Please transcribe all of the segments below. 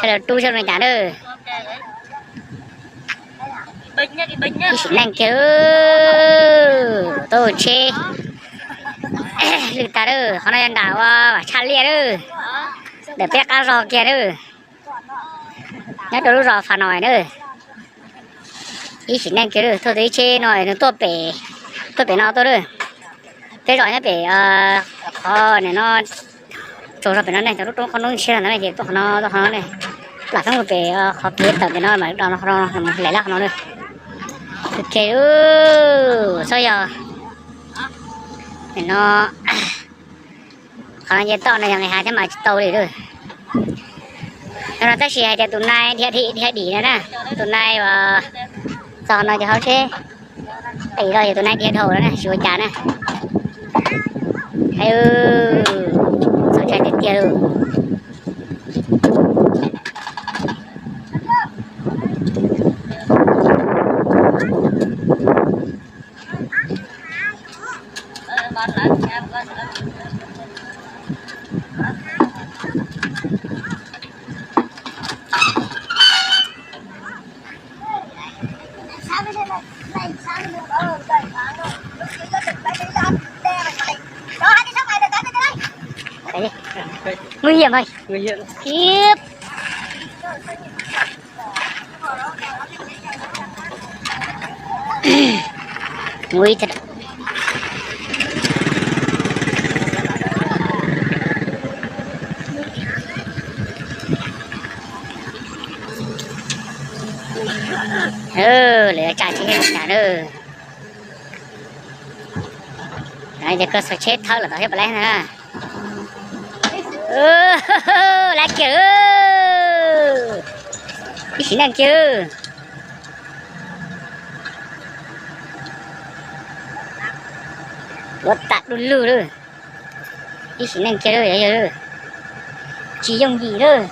Thaij lawv rub zog no cas na. Ib sim neej kiag, tub tsheb lwj tag lawm. Qhov no yog nram ua Vam Tshaj Liaj lawm, ntawm peb qab zog kiag lawm. Nyob rau lub zos Fas Nois na. Ib sim neej kiag lawm, tuaj tus ib tsheb no nws tuaj pem, tuaj pem no tuaj lawm. Peb zos nyob pem qhov nim no, tsaug zog pem no ne, cov lub roob qhov noob tshiab ntawd ne ces tuaj qhov no, tuaj qhov no ne. Plam xeeb pem qhov kev tawm pem no mas lub no, mus hlais laj qhov no. Ok, txhob yog nim no, qhov no nce toj no yog nqis hav thiab mas tsis tau li lawm. No tab sis hais tias tus nai dhia dim no na, tus nai uas txog no ces hauv tsheb qis los ces tus nai dhia dhau no na, tsis ua cas na. Txaus ntshai tiag tiag. Nguy hiểm hả? Khiếp. Nguy thật. Lawv tsa tsheb tag na. Ces koj xov tsheb thawb los tau thiab puas laib na. Laib kiag. Ib sim neej kiag. Luav tas du lug lawm. Ib sim neej kiag lawm yog lawm. Tsis yooj yim lawm.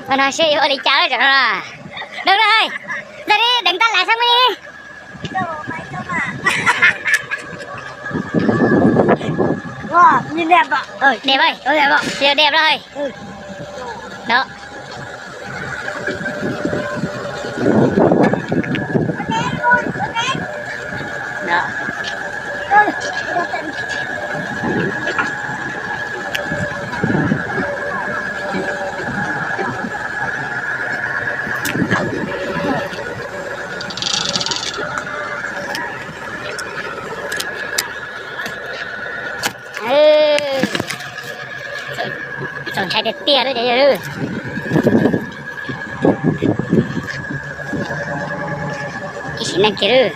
Ua no seb yuav ua li cas lawm tam no. Deev na, ntag li deev tab lais xwb mas. Đẹp ơi, đẹp ơi. Đó. Đó. Txaus ntshai tiag tiag lawm cov yawg. Ib sim neej kiag lawm.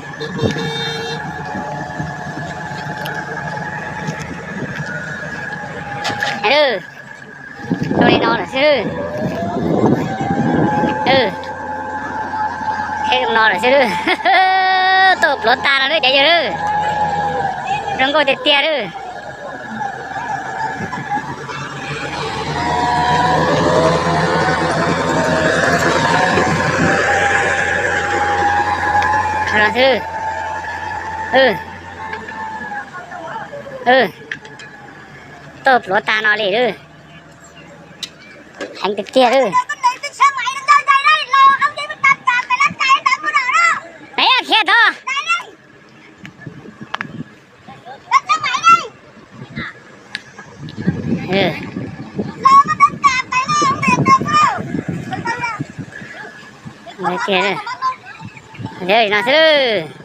Rau li no lawm xwb. Thiab zoo no lawm xwb. Tuaj pluav tag no lawm cov yawg lawm. Zoo nkauj tiag tiag lawm. Tuaj pluav tag no li lawm. Heev tiag tiag lawm. Khiav tod. No xwb.